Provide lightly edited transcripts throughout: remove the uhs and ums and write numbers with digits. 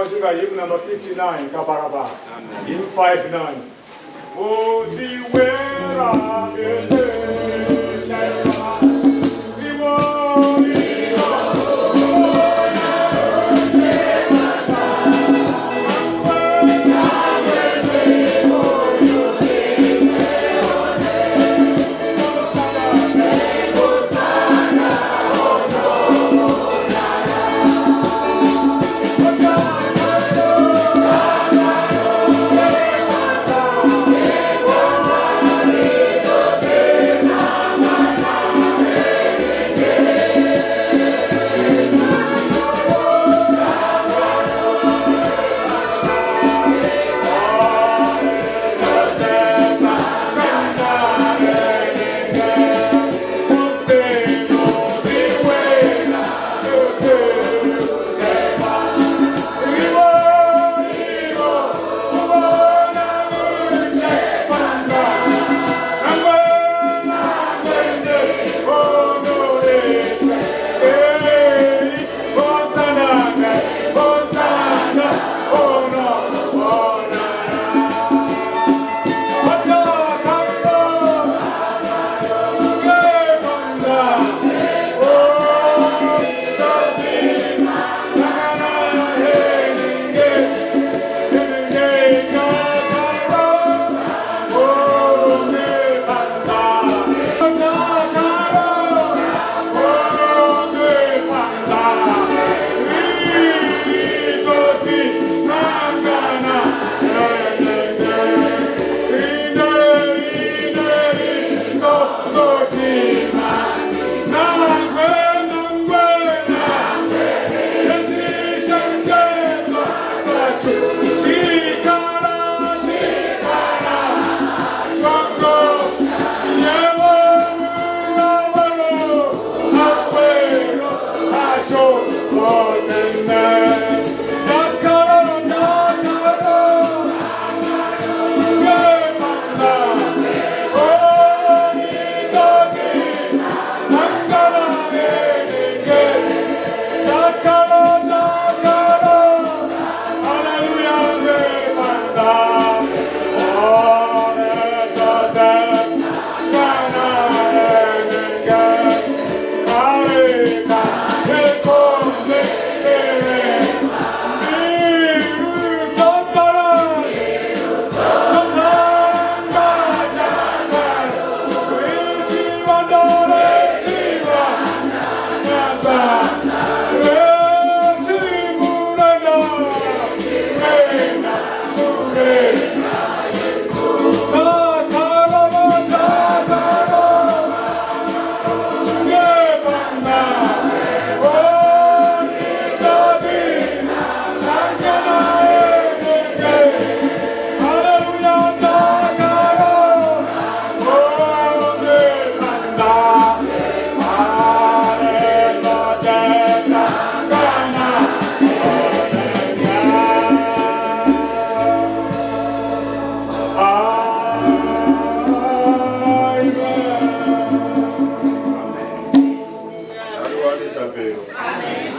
Xiyimo xi nga hymn number 59 ka Barabara. Hymn 59. Osiwera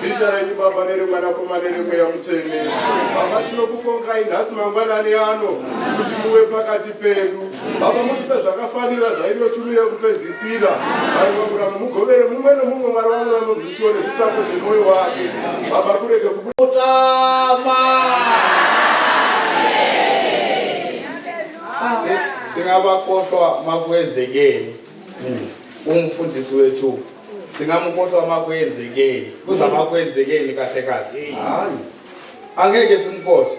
Zita renyu Baba nereMwanakomana nereMweya Mutsvene. Baba tinokukongai nhasi mangwanani ano kuti muve pakati pedu. Baba mutipe zvakafanira zvainoshumira kupedzisira. Mwari vamurama mugovere mumwe nomumwe Mwari vamurama zvishuwo nezvitsvako zvemwoyo wake. Baba kurege kutama. Singabakhohlwa makwenzekeni. Umfundisi wethu singamukhohlwa makwenzekeni. Kuzama kwenzekeni kahle kahle. Hayi. Angeke simkhohlwe.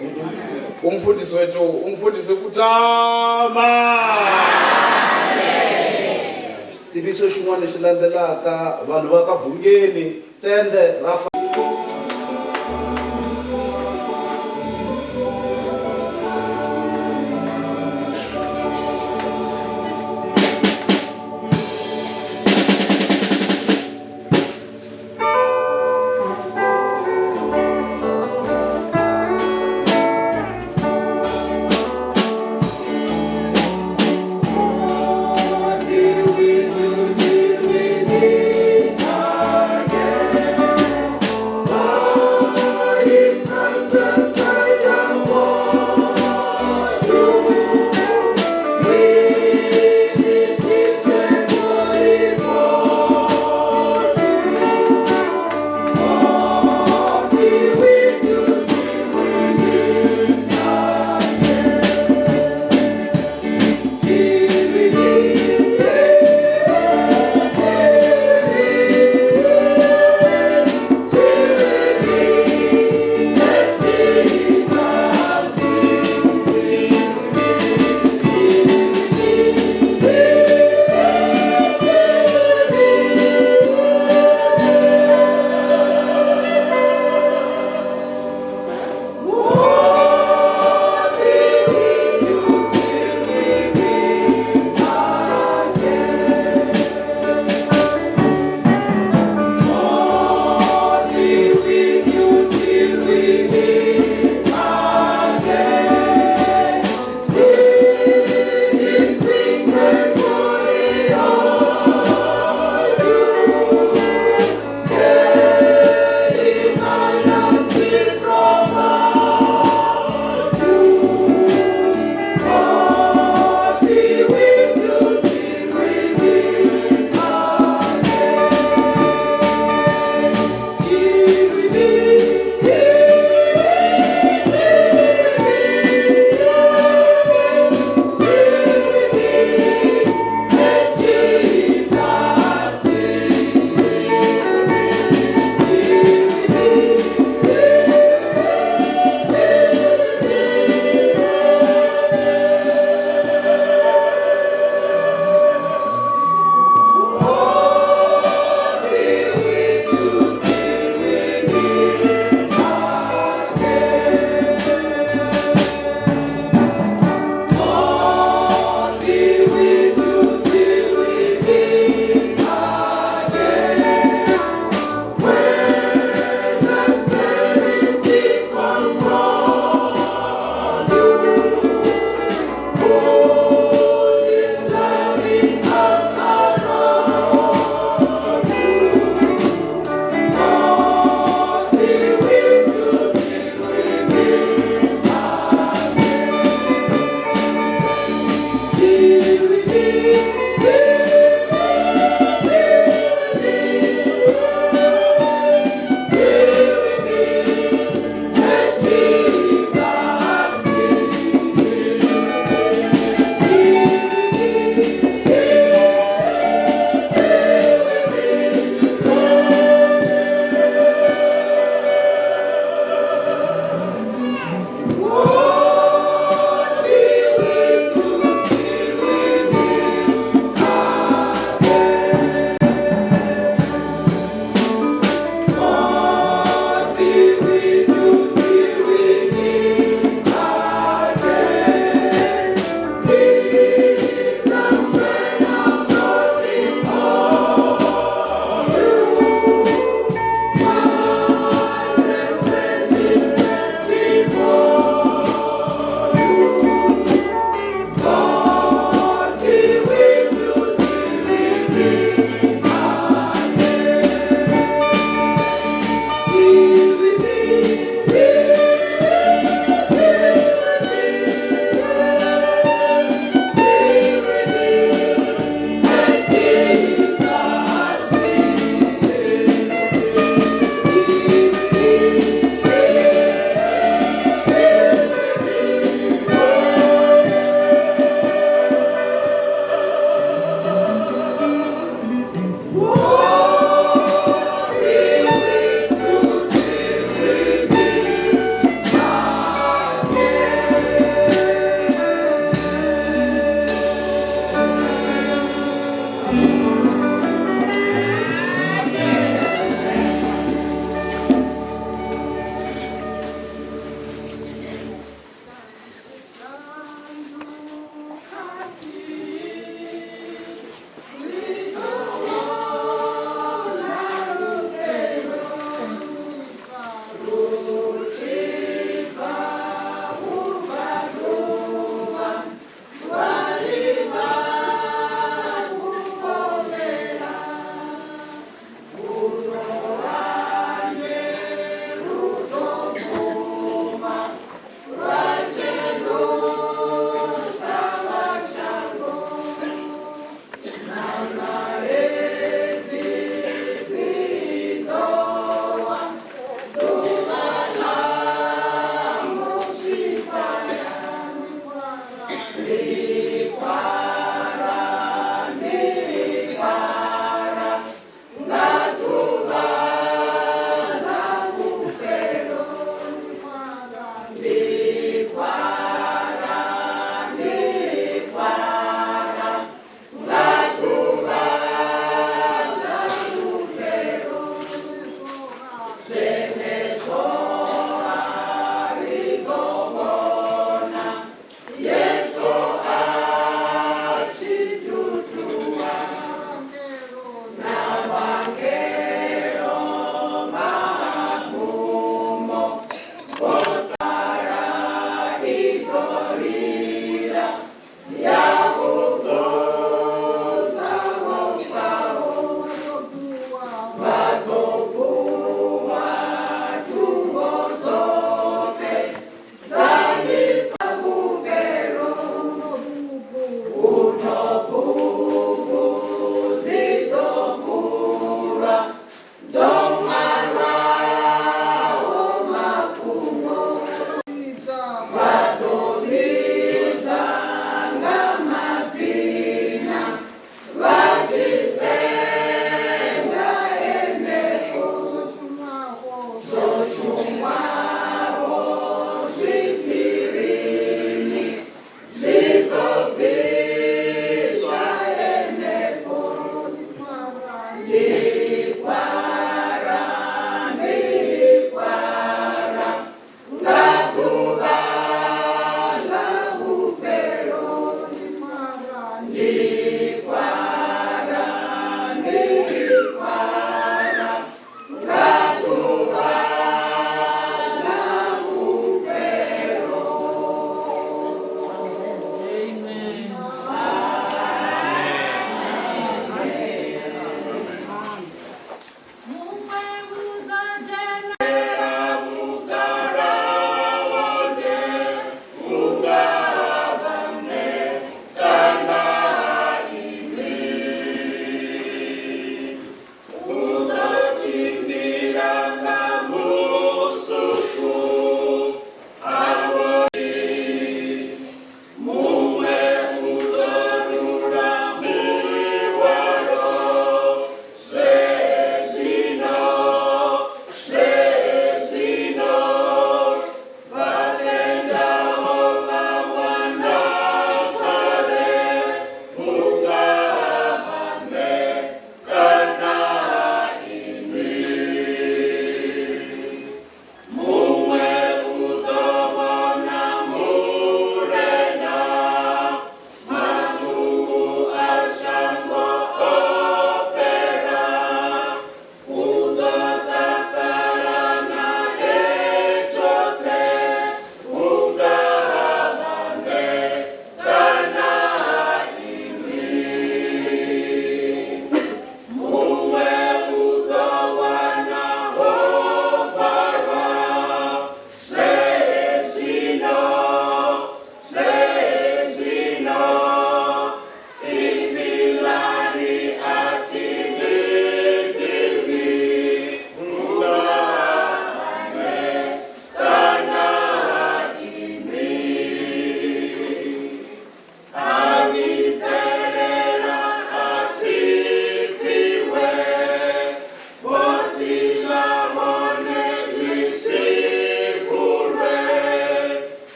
Umfundisi wethu, umfundisi kutama. Xitiviso xin'wana lexi landzelaka vanhu va ka Bungeni tende ra Yesu.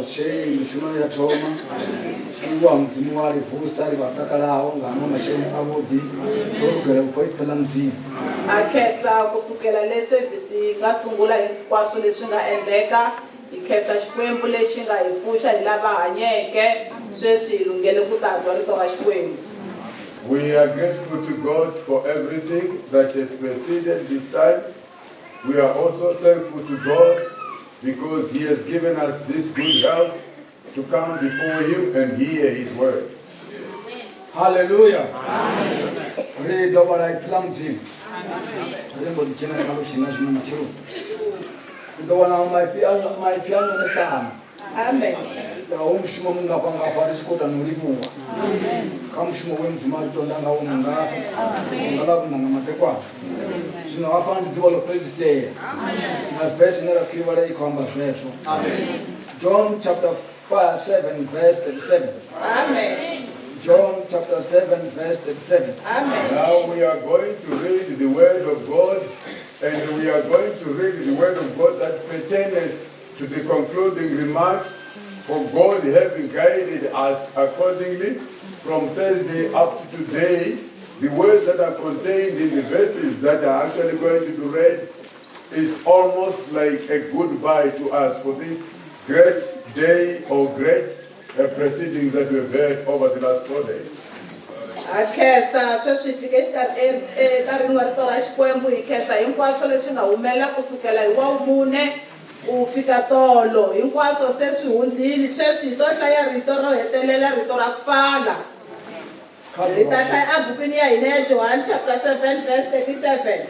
Tshei mishumo ya thoma livhuwa Mudzimu wa ri vusa ri vha takalaho nga ano matsheloni avhuḓi ro lugela u pfa ipfi ḽa Mudzimu. Ha khensa ku sukela le service yi nga sungula hinkwaswo leswi nga endleka. Hi khensa Xikwembu lexi nga hi pfuxa hi lava hanyeke. Sweswi hi lunghele ku ta twa rito ra Xikwembu. We are grateful to God for everything that has preceded this time. We are also thankful to God because He has given us this good health to come before Him and hear His word. Haleluya. Ri ḓo vhala ipfi ḽa Mudzimu. Ri mbo ḓi dzhena kha vhutshilo zwino matsheloni. Ri ḓo wana maipfi a maipfi a nyonesana. Amen. Ya hu mushumo mungafhangafha ri tshi khou ita na u livhuwa kha mushumo we Mudzimu a ri tonda ngawo mungafha nga ḽa vhuṋa nga madekwana. Zwino hafha ndi ḓuvha ḽo fhedzisela na verse ine ra khou i vhala i khou amba zwezwo. John chapter 5, 7 verse 37. Amen. John chapter 7 verse 37. Amen. Now we are going to read the word of God, and we are going to read the word of God that pertains to the concluding remarks, for God having guided us accordingly from Thursday up to today. The words that are contained in the verses that are actually going to be read is almost like a goodbye to us for this great day or great proceedings that we've had over the last 4 days. Ha khensa sweswi hi fike exikarhi enkarhini wa rito ra Xikwembu hi khensa hinkwaswo leswi nga humelela ku sukela hi Wavumune ku fika tolo hinkwaswo se swi hundzile sweswi hi to hlaya rito ro hetelela rito ra ku pfala hi ta hlaya ebukwini ya hina ya Johani chapter 7 verse 37.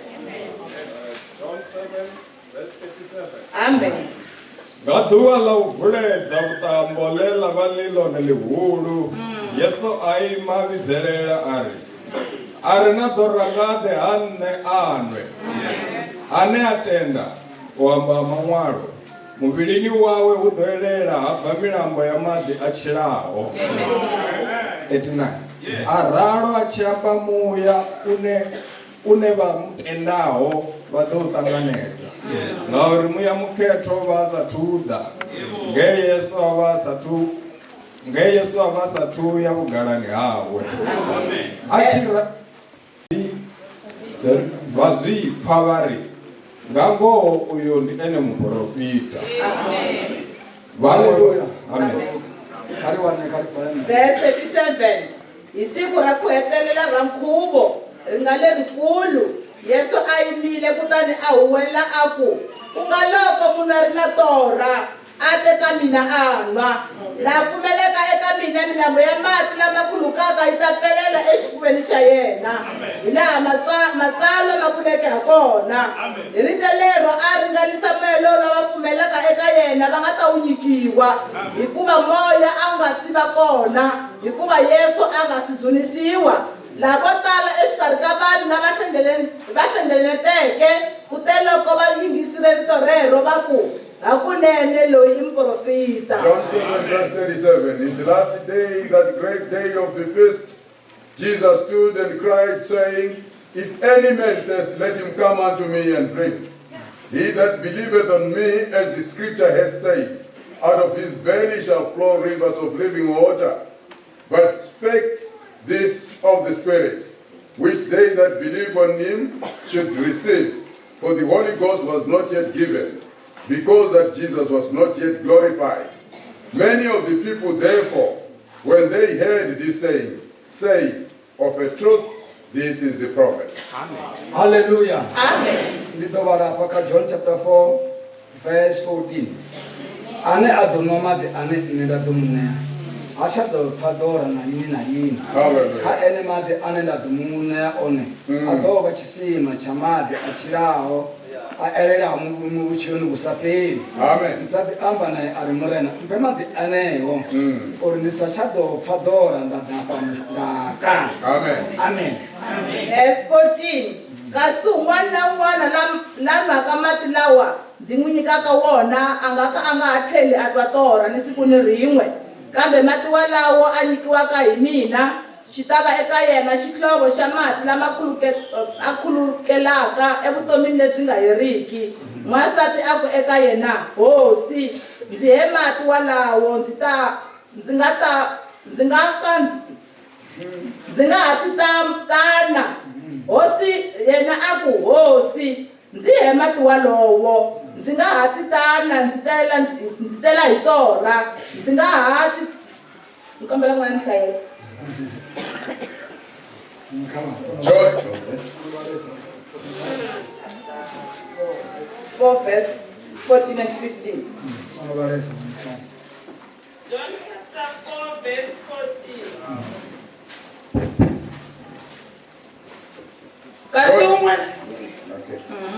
John 7, verse 37. Amen. Nga ḓuvha ḽa u vuledza vhuṱambo ḽe ḽa vha ḽi ḽone ḽihulu, Yesu a ima a vhidzelela a ri, A re na ḓora nga a ḓe ha nṋe a nwe. Ane a tenda, u amba ha Maṅwalo, muvhilini wawe hu ḓo elela ha bva milambo ya maḓi a tshilaho. 39 a ralo a tshi amba muya une une vha mu tendaho vha ḓo u ṱanganedza, ngauri muya mukhethwa o vha a sathu u ḓa, nge Yesu a vha a sathu nge Yesu a vha a sathu ya vhugalani hawe. A tshi ra vha zwi pfa vha ri, Nga ngoho uyu ndi ene muporofita. Vhaṅwe amen. Kha ri wane kha ri vhale. Verse 37 Hi siku ra ku hetelela ra nkhuvo, ri nga lerikulu, Yesu a yimile kutani a huwelela a ku, Ku nga loko munhu a ri na torha, a te ka mina a nwa. La pfumelaka eka mina, milambu ya mati lama khulukaka yi ta pfelela exifuveni xa yena, hilaha Matsalwa ma vuleke hakona. Hi rito lero a ringanisa moya lowu lava pfumelaka eka yena va nga ta wu nyikiwa, hikuva moya a wu nga si va kona, hikuva Yesu a nga si dzunisiwa. Lavo tala exikarhi ka vanhu lava va hlengeleteke, kuteloko va yingisile rito rero, va ku, Hakunene loyi i muprofeta. John 7, verse 37. In the last day, that great day of the feast, Jesus stood and cried, saying, If any man thirst, let him come unto me and drink. He that believeth on me, as the scripture hath said, out of his belly shall flow rivers of living water. But spake this of the Spirit, which they that believe on him should receive, for the Holy Ghost was not yet given, because that Jesus was not yet glorified. Many of the people, therefore, when they heard this saying, say, Of a truth, this is the prophet. Haleluya. Amen. Ndi ḓo vhala hafha kha John chapter 4 verse 14. Ane a ḓo nwa maḓi ane nṋe nda ḓo mu ṋea ha tsha ḓo pfa ḓora na lini na lini. Hallelujah. Kha ene maḓi ane nda ḓo mu ṋea one a ḓo vha tshisima tsha maḓi a tshilaho a elelaho vhutshiloni vhu sa fheli. Amen. Musadzi a amba nae a ri, Murena, mphe maḓi aneo, uri ndi sa tsha ḓo pfa ḓora nda ḓa fhano nda ka. Amen. Amen. Verse 14 Kasi un'wana na un'wana la, la nwaka mati lawa ndzi n'wi nyikaka wona a nga ka a nga ha tlheli a twa torha ni siku ni rin'we, kambe mati walawo a nyikiwaka hi mina Xi ta va eka yena xihlovo xa mati lama a khulukelaka evutomini lebyi nga heriki. N'wansati a ku eka yena, Hosi, Ndzi he mati walawo ndzi ta ndzi nga ta ndzi nga ka ndzi ndzi nga ha ti tana. Hosi yena a ku, Hosi, ndzi he mati walowo, ndzi nga ha ti tana ndzi tela ndzi tela hi torha, ndzi nga ha ti ni kombela n'wana ni hlayela. John, 4 verse 14 and 15. John chapter 4, verse 14. Kasi un'wana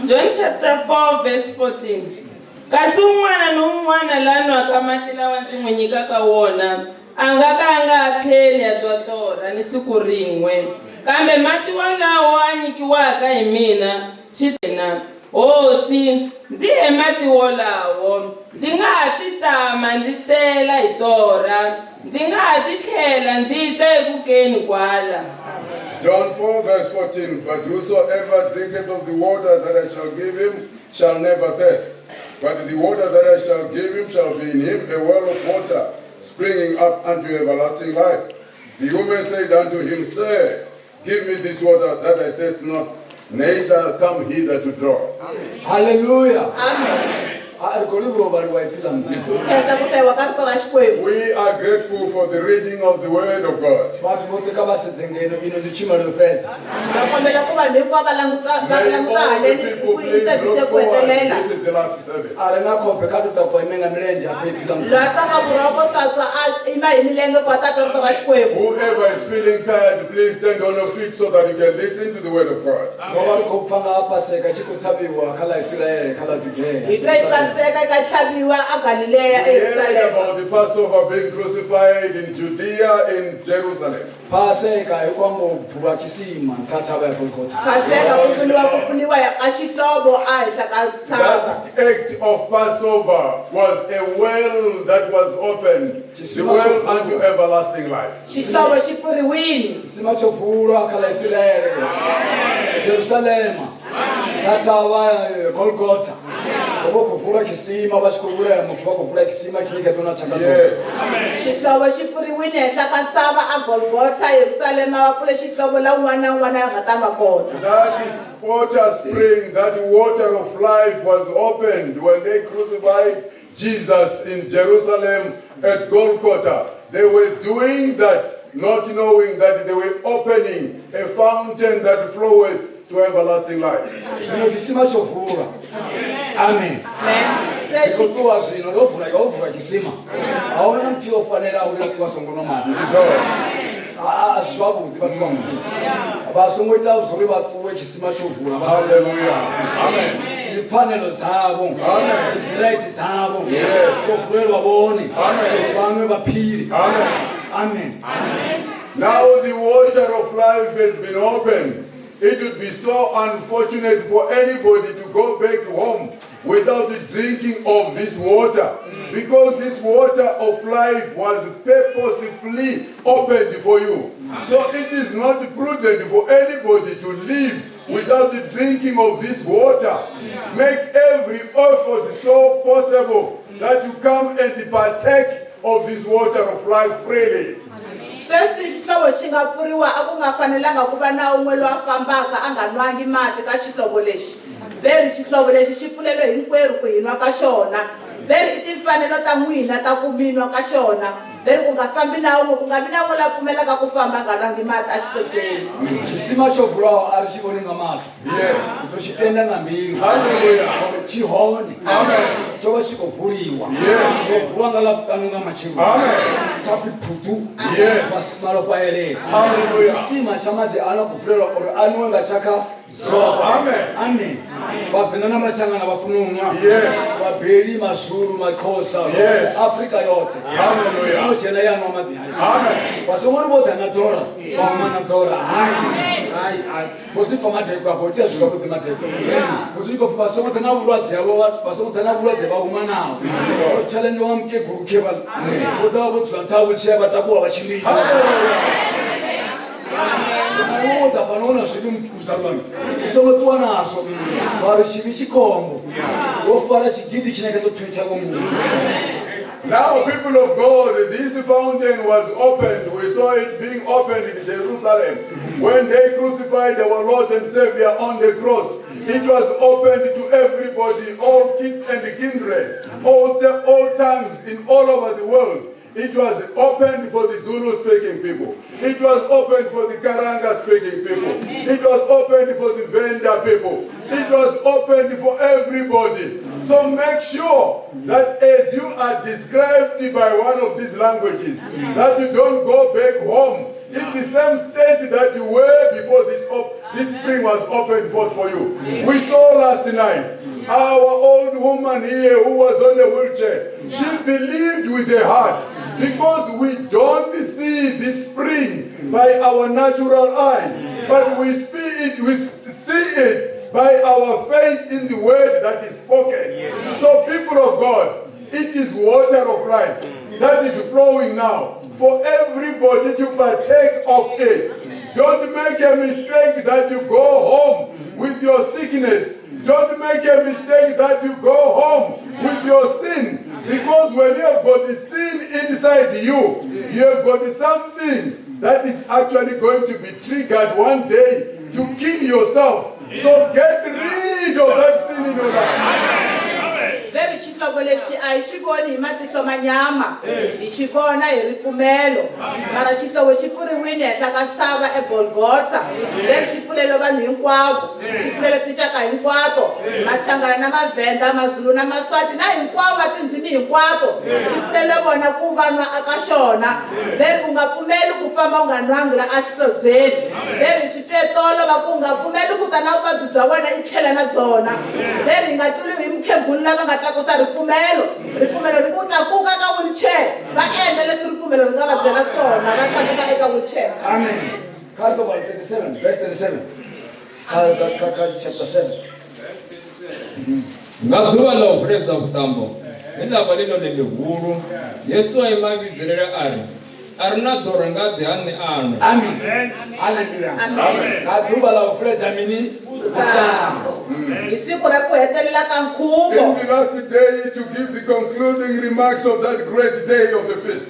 John chapter 4 verse 14. Kasi un'wana ni un'wana la nwaka mati lawa ndzi n'wi nyikaka wona a nga ka a nga ha tlheli a twa torha ni siku rin'we, kambe mati walawo a nyikiwaka hi mina xi na Hosi, ndzi he mati wolawo, ndzi nga ha ti tama ndzi tela hi torha, ndzi nga ha ti tlhela ndzi ta eku keni kwala. John 4, verse 14. But whosoever drinketh of the water that I shall give him shall never thirst. But the water that I shall give him shall be in him a well of water, springing up unto everlasting life. The woman said unto him, Sir, give me this water that I thirst not, neither come hither to draw. Haleluya. Amen. A ri khou livhuwa u vhaliwa ipfi ḽa Mudzimu. Khensa ku hlayiwa ka rito ra Xikwembu. We are grateful for the reading of the word of God. Vhathu vhoṱhe kha vha sedze ngeno ino ndi tshumelo yo fhedza. Va kombela ku vanhu hinkwavo va languta va May languta all the haleni people ku i please service look ya ku forward. hetelela. This is the last service. A re na khofhe kha tou takuwa ime nga milenzhe a pfe ipfi ḽa Loyi Mudzimu. a twaka vurhongo swa tswa a yima hi milenge ku a ta twa rito ra Xikwembu. Whoever is feeling tired, please stand on your feet so that you can listen to the word of God. Ro vha ri khou pfa nga ha Paseka i tshi khou ṱhavhiwa kha ḽa Isiraele kha ḽa Judea. Hi twe Paseka yi ka tlhaviwa a Galileya We heard eYerusalema. about the Passover being crucified in Judea in Jerusalem. Paseka hi ku amba u bvulwa tshisima nṱha ha thavha ya Golgotha. Paseka ku pfuniwa ku pfuniwa ka xihlovo a henhla ka ntshava. That act of Passover was a well that was opened, the well unto everlasting life. Xihlovo xi pfuriwile. Tshisima tsho vulwa kha ḽa Isiraele, Jerusalema, kha thavha ya Golgotha. Ho vha khou vulwa tshisima vha tshi khou vhulaya muthu vha khou vula tshisima tshine tsha ḓo na tshaka dzoṱhe. Yes. Xihlovo xi pfuriwile henhla ka ntshava a Golgotha, Yerusalema va pfule xihlovo la un'wana na un'wana a nga ta nwa kona. That is water spring, that water of life was opened when they crucified Jesus in Jerusalem at Golgotha. They were doing that, not knowing that they were opening a fountain that floweth to everlasting life. Zwino tshisima tsho vulwa. Amen. Se Ri khou xi ṱuwa zwino ro vula yo vulwa tshisima. A huna na muthihi o fanelaho uri a ṱuwa songo nwa maḓi. A si zwavhuḓi vhathu vha Mudzimu. Vha songo ita zwo uri vha ṱuwe tshisima tsho vula vha songo Hallelujah. Amen. ndi pfanelo dzavho, Amen. ndi dzi right dzavho. Yes. Tsho vulelwa vhone Amen. uri vha nwe vha phile. Amen. Amen. Now the water of life has been opened. It would be so unfortunate for anybody to go back home without drinking of this water, because this water of life was purposefully opened for you. So it is not prudent for anybody to live without the drinking of this water. Make every effort so possible that you come and partake of this water of life freely. Sweswi xihlovo xi nga pfuriwa a ku nga fanelanga ku va na un'we loyi a fambaka a nga nwangi mati ka xihlovo lexi. Veri xihlovo lexi xi pfulelwe hinkwerhu ku hi nwa ka xona. Veri i timfanelo ta n'wina ta ku mi nwa ka xona. Veri ku nga fambi na un'we, ku nga vi na un'we la pfumelaka ku famba a nga nwangi mati exihlobyeni. Tshisima tsho vulwaho a ri tshi vhoni nga maṱo. Yes. Ri ḓo tshi tenda nga mbilu. Hallelujah. Uri tshi hone. Amen. Tsho vha tshi khou vuliwa. Yes. Tsho vulwa nga Ḽavhuṱanu nga matsheloni. Amen. Tsha pfi phuḓu. Yes. Malofha a elela. Hallelujah. Tshisima tsha maḓi a no khou vulelwa uri a nwiwe nga tshakha dzoṱhe. Amen. Amen. Vhavenḓa na Matshangana vha funa u nwa. Yes. Vhabeli, Mazulu, Maxhosa, Yes. Afrika yoṱhe. Hallelujah. No dzhena ya nwa maḓi hayo. Amen. Vha songo ri vho ḓa na ḓora, vha huma na ḓora. Hai, hai, hai. Vho zwi pfa madekwe afho, tea zwi zwavhuḓi madekwe. Vho zwi khou pfi vha songo ḓa na vhulwadze havho, vha songo ḓa na vhulwadze vha huma naho. Vho challenge wa mukegulu khe vha vho ḓa vho dzula nṱha ha wheelchair vha takuwa vha tshimbila. Zwino iwe wo ḓa fhano u na zwivhi muzalwane, u songo ṱuwa nazwo. Ngauri tshivhi tshi khombo. Wo fara tshigidi tshine kha ḓo thuntsha vho muṅwe. Now, people of God, this fountain was opened. We saw it being opened in Jerusalem. When they crucified our Lord and Savior on the cross, it was opened to everybody, all kith and kindred, all tongues in all over the world. It was opened for the Zulu-speaking people. It was opened for the Karanga-speaking people. It was opened for the Venda people. It was opened for everybody. So make sure that as you are described by one of these languages, that you don't go back home in the same state that you were before this spring was opened forth for you. We saw last night our old woman here who was on a wheelchair. She believed with her heart, because we don't see this spring by our natural eye, but we see it by our faith in the word that is spoken. So people of God, it is water of life that is flowing now for everybody to partake of it. Don't make a mistake that you go home with your sickness. Don't make a mistake that you go home with your sin. Because when you have got the sin inside you, you have got something that is actually going to be triggered one day to kill yourself. So get rid of that sin in your life. Veri xihlovo lexi a hi xi voni hi matihlo ma nyama, hi xi vona hi ripfumelo. Mara xihlovo xi pfuriwile henhla ka ntshava eGolgotha. Veri xi pfulele vanhu hinkwavo, xi pfulele tinxaka hinkwato, Machangana na Mavhenda, Mazulu na Maswati na hinkwavo va tindzimi hinkwato. Xi pfulele vona ku va nwa aka xona. Veri u nga pfumeli ku famba u nga nwangi la exihlobyeni. Veri swi twe tolo va ku u nga pfumeli ku ta na vuvabyi bya wena i tlhela na byona. Veri hi nga tluriwi hi mukhegulu lava nga tlakusa ripfumelo. Ripfumelo ri ku tlakuka ka wheelchair, va endla leswi ripfumelo ri nga va byela swona, va tlakuka eka wheelchair. Amen. Kha ri ḓo vhala 37, verse 37. Kha chapter 7. Nga ḓuvha ḽa u vuledza vhuṱambo, ḽe ḽa vha ḽi ḽone ḽihulu, Yesu a ima a vhidzelela a ri, A re na ḓora nga a ḓe ha nṋe a nwe. Amen. Hallelujah. Nga ḓuvha ḽa u vuledza mini? Vhuṱambo. Hi siku ra ku hetelela ka nkhuvo. In the last day to give the concluding remarks of that great day of the feast.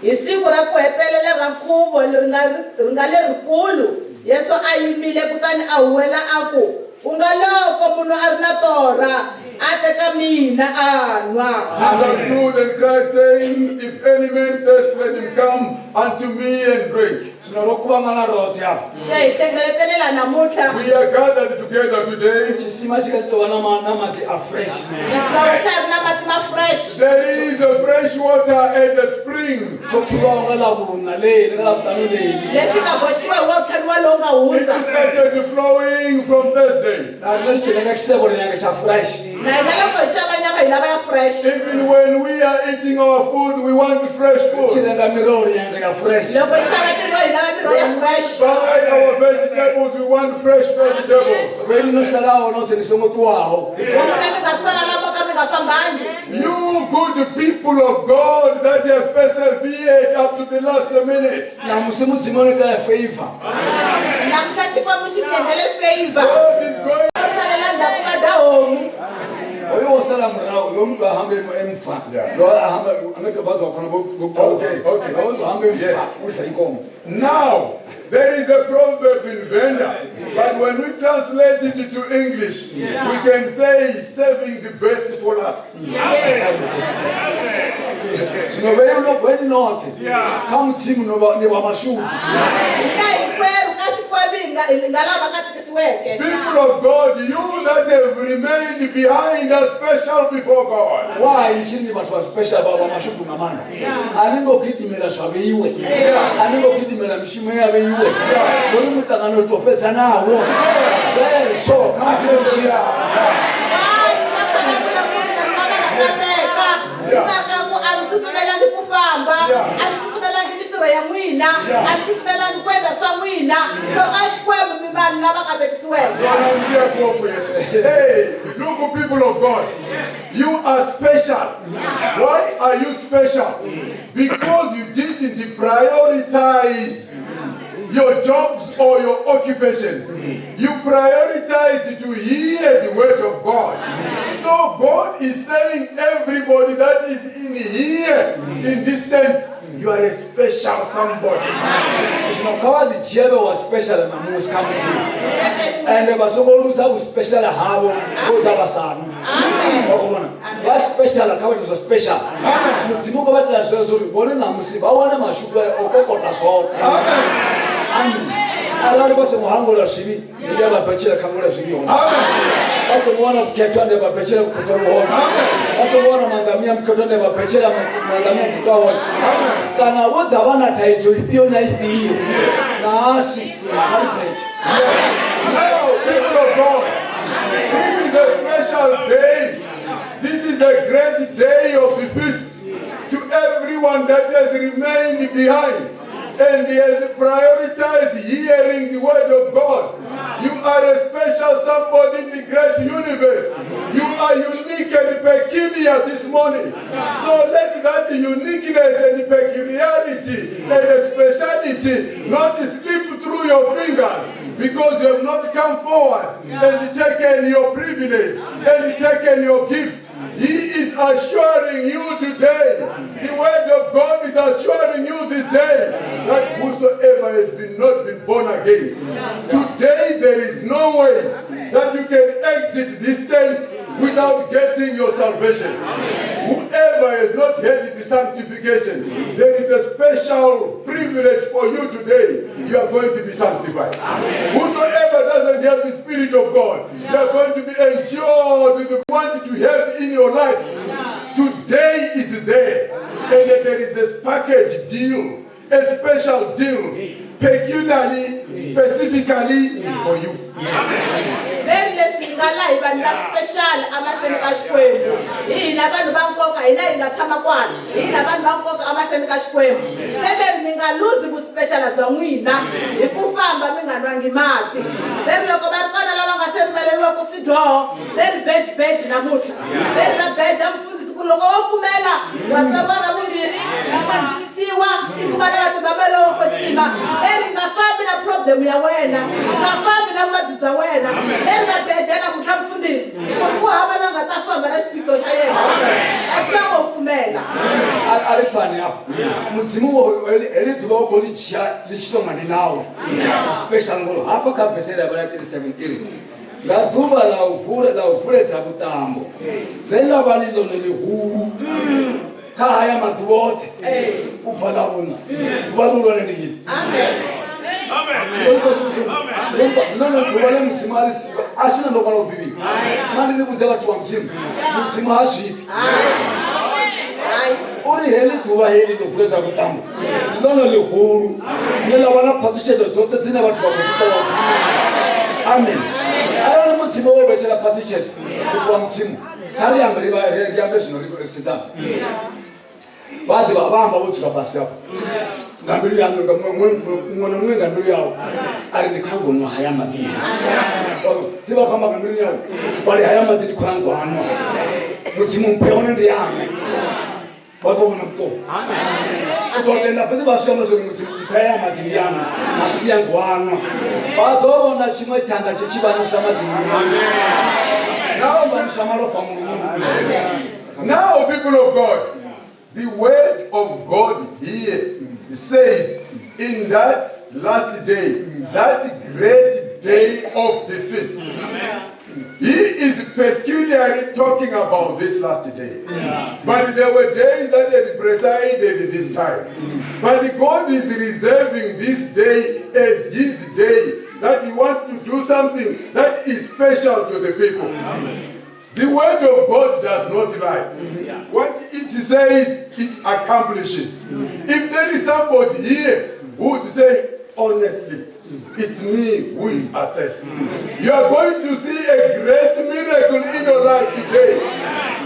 Hi siku ra ku hetelela ra nkhuvo leri nga ri nga lerikulu, Yesu a yimile kutani a huwela a ku, Ku nga loko munhu a ri na torha, a te ka mina a nwa. Jesus stood and cried, saying, If any man thirst, let him come unto me and drink. Zwino ro kuvhangana roṱhe hafha. Se hi hlengeletelela namuntlha. We are gathered together today. Tshisima tshi kha ḓi tou vha na maḓi a fresh. Xihlovo xa ha ri na mati ma fresh. There is a fresh water at the spring. Tsho phulwaho nga Ḽavhuṋa ḽeḽi, nga Ḽavhuṱanu ḽeḽi. Lexi nga boxiwa hi Wavuntlhanu wa lowu nga It hundza. started flowing from Thursday. Na riṋe ri tshi renga tshisevho ri nyaga tsha fresh. Na hina loko hi xava nyama hi lava ya fresh. Even when we are eating our food, we want fresh Ri tshi food. renga miroho ri nyaga ya fresh. Loko hi xava miroho hi lava miroho ya fresh. Buy our vegetables, we want fresh vegetables. Vheni no salaho noṱhe ni songo ṱuwaho. Van'wana mi nga sala la mo ka mi nga fambangi. You good people of God that have persevered up to the last minute. Ṋamusi Mudzimu o no ita favor. Namuntlha Xikwembu xi mi endlele favor. God is going. Va salela ndzhaku va dya homu. Hoyo wo sala murahu lo mntu ahambe emva. Yeah. Lo ahamba angeke bazokhona Okay. Lo uzohamba emva Yes. udla inkomo. Now, there is a proverb in Venda, but when we translate it to English, we can say saving the best for last. Zwino vheni noṱhe kha Mudzimu no vha ni vha mashudu. Hina hinkwerhu ka Xikwembu hi nga lava katekisiweke. People of God, you that have remained behind are special before God. Why ni tshi ri ni vhathu vha special vha mashudu nga maanḓa? A ni ngo gidimela zwa vheiwe, a ni ngo gidimela mishumo ya vheiwe, ngori muṱangano ri tou fhedza nawo zwezwo kha Mudzimu tshithu. Why va fanele ku languta lava nga kateka? Hi mhaka ku a mi tsutsumelangi ku famba, a mi tsutsumelangi mintirho ya n'wina, a mi tsutsumelangi ku endla swa n'wina. So ka Xikwembu mi vanhu lava katekisiweke. Hey, look, people of God, you are special. Why are you special? Because you didn't prioritize. your jobs or your occupation. You prioritized to hear the word of God. So God is saying everybody that is in here, in this tent, you are a special somebody. Zwino kha vha ḓi dzhia vhe wa special ṋamusi kha Mudzimu, ende vha songo luza vhu special havho vho ḓa vha sa nwi. Vha khou vhona vha special, kha vha ite zwa special. Mudzimu khou vha itela zwezwo uri vhone ṋamusi vha wane mashudu ayo o kokota zwoṱhe. Amen. Arali vha songo hangwelwa zwivhi, ndi a vha betshela khangwelwa zwivhi hone. Vha songo wana vhukhethwa, ndi a vha betshela vhukhethwa vhu hone. Vha songo wana maanḓa muya mukhethwa, ndi a vha betshela maanḓa muya mukhethwa hone. Kana vho ḓa vha na thaidzo ifhio na ifhio, nasi kha ri betshe. Now, people of God, this is a special day. This is a great day of the feast. To everyone that has remained behind and has prioritized hearing the word of God, you are a special somebody in the great universe. You are unique and peculiar this morning. So let that uniqueness and peculiarity and the speciality not slip through your fingers, because you have not come forward and taken your privilege and taken your gift. He is assuring you today, the word of God is assuring you this day, that whosoever has not been born again, today there is no way that you can exit this tent without getting your salvation. Whoever has not had the sanctification, there is a special privilege for you today. You are going to be sanctified. Whosoever doesn't have the Spirit of God, you are going to be ensured with the want to have in your life. Today is there, and there is a package deal, a special deal, peculiarly, specifically for you. Veri leswi nga la hi vanhu va special emahlweni ka Xikwembu. Hi hina vanhu va nkoka, hina hi nga tshama kwala, hi hina vanhu va nkoka emahlweni ka Xikwembu. Se veri mi nga luzi vuspecial bya n'wina hi ku famba mi nga nwangi mati. Veri loko va ri kona lava nga se rivaleriwaku swidyoho, veri beji beji namuntlha, veri va beja mufundhisi ku loko wo pfumela wa tswariwa ra vumbirhi, wa kwetsimisiwa, i kuma na matimba lowo kwetsima. Veri nga fambi na problem ya wena, u nga fambi na vuvabyi bya wena. Veri va beja namuntlha mufundhisi ku ri ku hava la nga ta famba na xiphiqo xa yena, kasi na wo pfumela. A ri pfani hafha. Mudzimu heḽi ḓuvha u khou ḽi dzhia ḽi tshi tonga ndi ḽawe special, ngori hafha kha vese ya vha ya 37 iri nga ḓuvha ḽa u vula ḽa u vuledza vhuṱambo ḽe ḽa vha ḽi ḽone ḽihulu kha haya maḓuvha oṱhe u bva ḽa vhuṋa, ḓuvha ḽihulwane ndi iḽi ḽone ḓuvha ḽe Mudzimu a a sina ndo ṅwala Bivhili. Na ndi ni vhudze vhathu vha Mudzimu, Mudzimu ha zwifhi. Uri heḽi ḓuvha heḽi ḽo vuledza vhuṱambo ndi ḽone ḽihulu ḽine ḽa vha na phaṱhutshedzo dzoṱhe dzine vhathu vha khou dzi ṱoḓa. Amen. Arali Mudzimu wo vhetshela phaṱhutshedzo muthu wa Mudzimu, kha ri ambe ri ambe zwino ri sedzana. Vha ḓivha vha amba vho dzula fhasi hafho nga mbilu yaṋu, nga muṅwe na muṅwe nga mbilu yawe, a ri ndi khou yango nwa haya maḓi ṋamusi. Ḓi vha khou amba nga mbilu yawe, vha ri haya maḓi ndi khou yango anwa, Mudzimu mphe one ndi anwe. Vha ḓo vhona vhuṱolo. U ḓo tenda fhedzi vha zwi amba zwori Mudzimu mphe haya maḓi ndi anwe, nasi ndi yango anwa. Vha ḓo vhona tshiṅwe tshanḓa tshi tshi vha nwisa maḓi mulomoni, tshi vha nwisa malofha mulomoni. Now, people of God, the word of God here says, in that last day, that great day of the feast. He is peculiarly talking about this last day. But there were days that had presided this time. But God is reserving this day as his day, that he wants to do something that is special to the people. The word of God does not lie. What it says, it accomplishes. If there is somebody here who would say, honestly, it's me who is assessed. You are going to see a great miracle in your life today.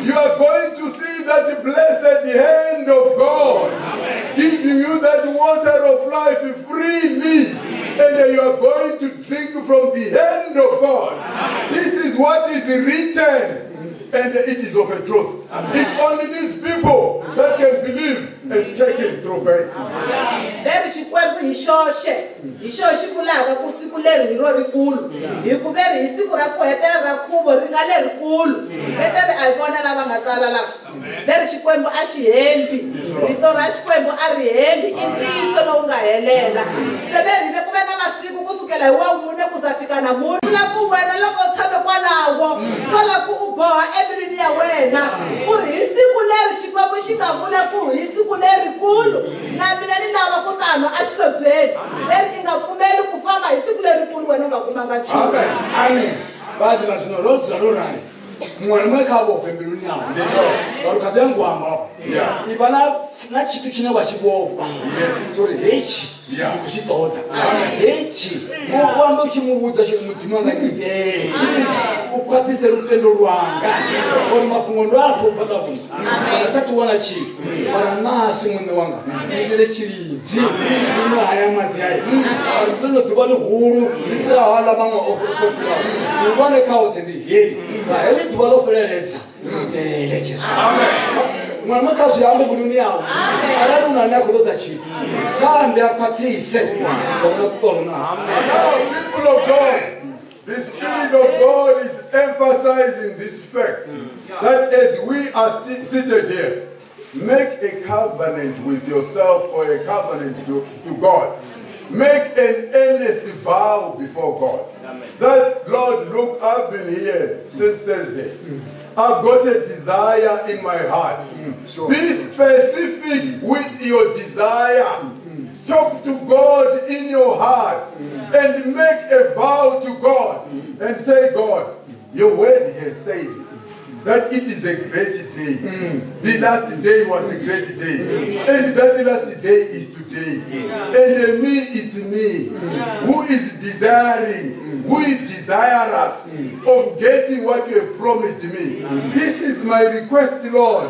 You are going to see that blessed hand of God giving you that water of life freely. And you are going to drink from the hand of God. This is what is written, and it is of a truth. It only needs people that can believe and take it through faith. Ve ri Xikwembu hi xoxe hi xoho xi vulaka ku siku leri hi ro rikulu, hi ku ve ri hi siku ra ku hetelela ra khuvo ri nga lerikulu. Ve te ri a hi vona lava nga tsala lava. Ve ri Xikwembu a xi hembi, rito ra Xikwembu a ri hembi, i ntiyiso lowu nga helela. Se ve ri ve ku ve na masiku ku sukela hi wavumune ku za fika namuntlha. Vula ku wena loko u tshame kwalaho swo la ku u boha embilwini ya wena ku ri hi siku leri Xikwembu xi nga vula ku hi siku lerikulu na mina ni lava ku ta nwa exihlobyeni, leri i nga pfumeli ku famba hi siku lerikulu wena u nga kumanga nchumu. Amen. Vha ḓivha zwino ro dzula ro rali muṅwe na muṅwe kha vhofhe mbiluni yawe ngauri kha ḓi ya ngo amba afho i vha na tshithu tshine wa tshi vhofha uri hetshi ndi khou tshi ṱoḓa hetshi u ambe u tshi mu vhudza tshi mudzimu anga nyitele u khwaṱhise lutendo lwanga uri mafhungo ndo a pfa u bva ḽa vhunzhi mara tha thu wana tshithu mara nasi muṋe wanga nyitele tshilidzi muṋe haya maḓi aya uri ḽino ḓuvha ḽihulu ḽi fhiraho aḽa maṅwe o fhiraho ḽihulwane kha oṱhe ndi heli nga heḽi ḓuvha ḽo fheleledza itele Jesu. Muṅwe na muṅwe kha zwi ambe mbiluni yawe arali u na ane a khou ṱoḓa tshithu kha ambe a khwaṱhise nga vhona vhuṱolo nasi. Now, people of God, the Spirit of God is emphasizing this fact that as we are seated here, make a covenant with yourself or a covenant to God. Make an earnest vow before God. That, Lord, look, I've been here since Thursday. I've got a desire in my heart. Be specific with your desire. Talk to God in your heart and make a vow to God and say, God, your word has said that it is a great day. The last day was a great day. And that last day is today. And me, it's me who is desiring, who is desirous of getting what you have promised me. This is my request, Lord.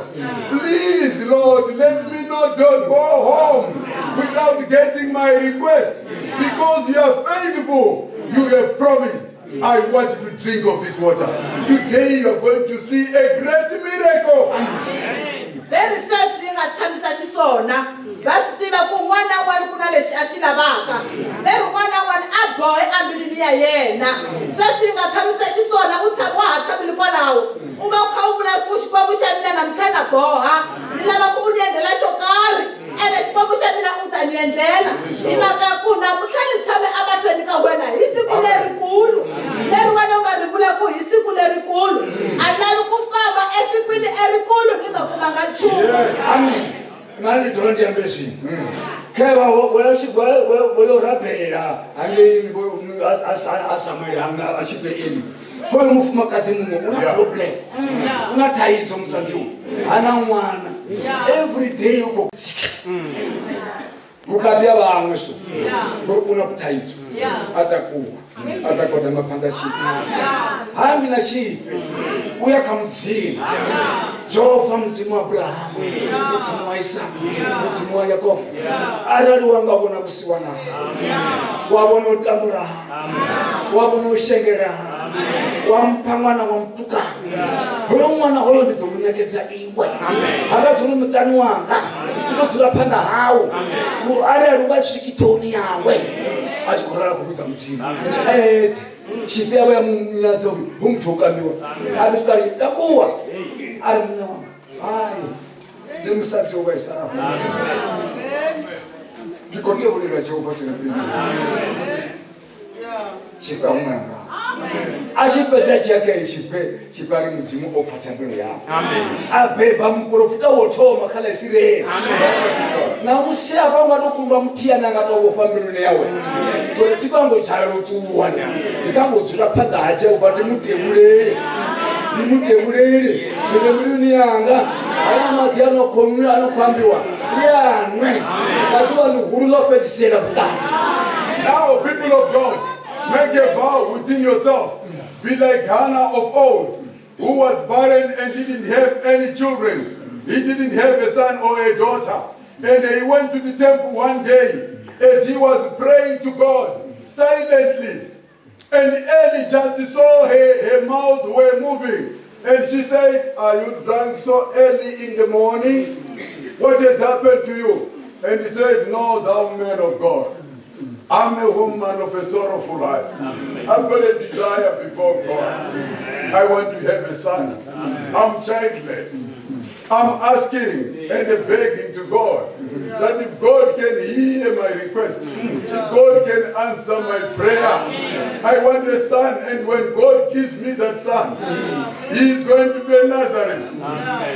Please, Lord, let me not go home without getting my request. Because you are faithful, you have promised. I want to drink of this water. Today you are going to see a great miracle. Ve ri sweswi yi nga tshamisa xiswona va swi tiva ku un'wana na un'wana ku na lexi a xi lavaka. Ve ri un'wana na un'wana a bohe embilwini ya yena. Sweswi yi nga tshamisa xiswona u wa ha tshamile kwalaho u va u kha u vula ku Xikwembu xa mina namuntlha na boha ni lava ku u ni endlela xo karhi ene Xikwembu xa mina u ta ni endlela hi mhaka ya ku namuntlha ni tshame emahlweni ka wena hi siku lerikulu leri wena u nga ri vula ku hi siku lerikulu a ni lavi ku famba esikwini erikulu ni nga kumanga nchumu. Amen. Mani ndi ndi ambe zwino khevha vho yo rabela hangei a Samuele hanga a tshi fhe Eli hoyo mufumakadzi muṅwe u na problem u na thaidzo musadzi u hana ṅwana every day u khou tsika vhukati ha vhaṅwe so ngori u na thaidzo a takuwa a ḓa gwadama phanḓa tshifhe hambi na tshifhe u ya kha Mudzimu Jehova Mudzimu wa Abrahamu Mudzimu wa Isaka Mudzimu wa Yakobo arali wa nga vhona vhusiwana wa vhona u tambula wa vhona u shengela wa mpha ṅwana wa mutukana hoyo ṅwana hoyo ndi ḓo mu ṋekedza iwe ha nga dzuli muṱani wanga u ḓo dzula phanḓa hau arali u nga swiki ṱhoni yawe a tshi khou rala khou vhudza Mudzimu eṱhe tshifhe yavho ya munyadza uri hu muthu o kambiwa a ri swika ri takuwa a ri muṋe wanga hai ndi musadzi o vhaisalaho ndi khou tea u lila Jehova zwino tshifhe a humela murahu a tshi fhedza tshi ya kha tshifhe tshifhe a ri Mudzimu o pfa thabelo yawe a beba muporofita wo thoma kha ḽa Isiraele na musi afha nga to kundwa muthihi ane a nga to vhofha mbiluni yawe uri thi kho ambo dzhaela u ṱuwa ndi kha mbo dzula phanḓa ha Jehova ndi mutevhulele ndi mutevhulele zwine mbiluni yanga haya maḓi ano khou nwiwa ano khou ambiwa ndi a nwe nga ḓuvha ḽihulu ḽo fhedzisela vhuṱali. Now, people of God, make a vow within yourself. Be like Hannah of old, who was barren and didn't have any children. He didn't have a son or a daughter. And he went to the temple one day as he was praying to God silently. And Eli just saw her mouth were moving. And she said, are you drunk so early in the morning? What has happened to you? And he said, No, thou man of God. I'm a woman of a sorrowful heart. I've got a desire before God. I want to have a son. I'm childless. I'm asking and begging to God that if God can hear my request, if God can answer my prayer, I want a son. And when God gives me that son, he is going to be a Nazarene.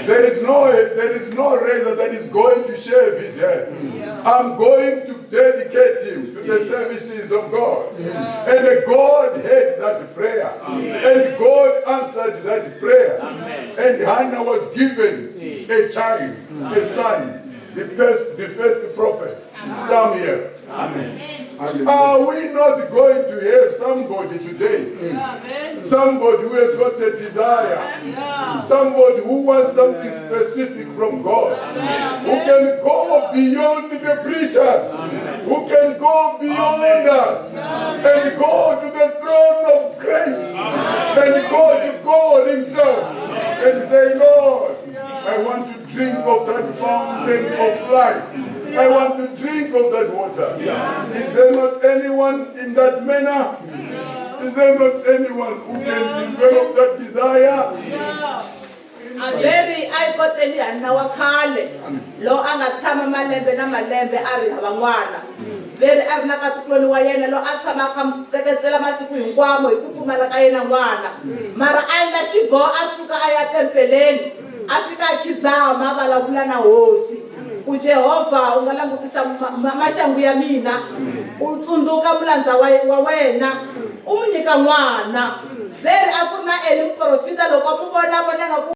There is no there is no razor that is going to shave his head. I'm going to dedicate him to the services of God. And God heard that prayer. And God answered that prayer. And Hannah was given a child, a son, the first, the first prophet, Samuel. Amen. Are we not going to have somebody today? Somebody who has got a desire. Somebody who wants something specific from God. Who can go beyond the preachers. Who can go beyond us. And go to the throne of grace. And go to God Himself. And say, Lord, I want to drink of that fountain of life. I want to drink of that water. Is there not anyone in that manner? Is there not anyone who can develop that desire? Veri a yi koteni Hanna wa khale lowu a nga tshama malembe na malembe a ri hava n'wana. Veri a ri na katikuloni wa yena lowu a tshama a kha mu tseketsela masiku hinkwamo hi ku pfumala ka yena n'wana. Mara a endla xiboho a suka a ya tempeleni a fika a khidzama a vulavula na hosi ku Jehovha u nga langutisa maxangu ya mina u tsundzuka mulandza wa wena u mu nyika n'wana. Veri a ku ri na Eli muprofita loko a mu vona a vona nga ku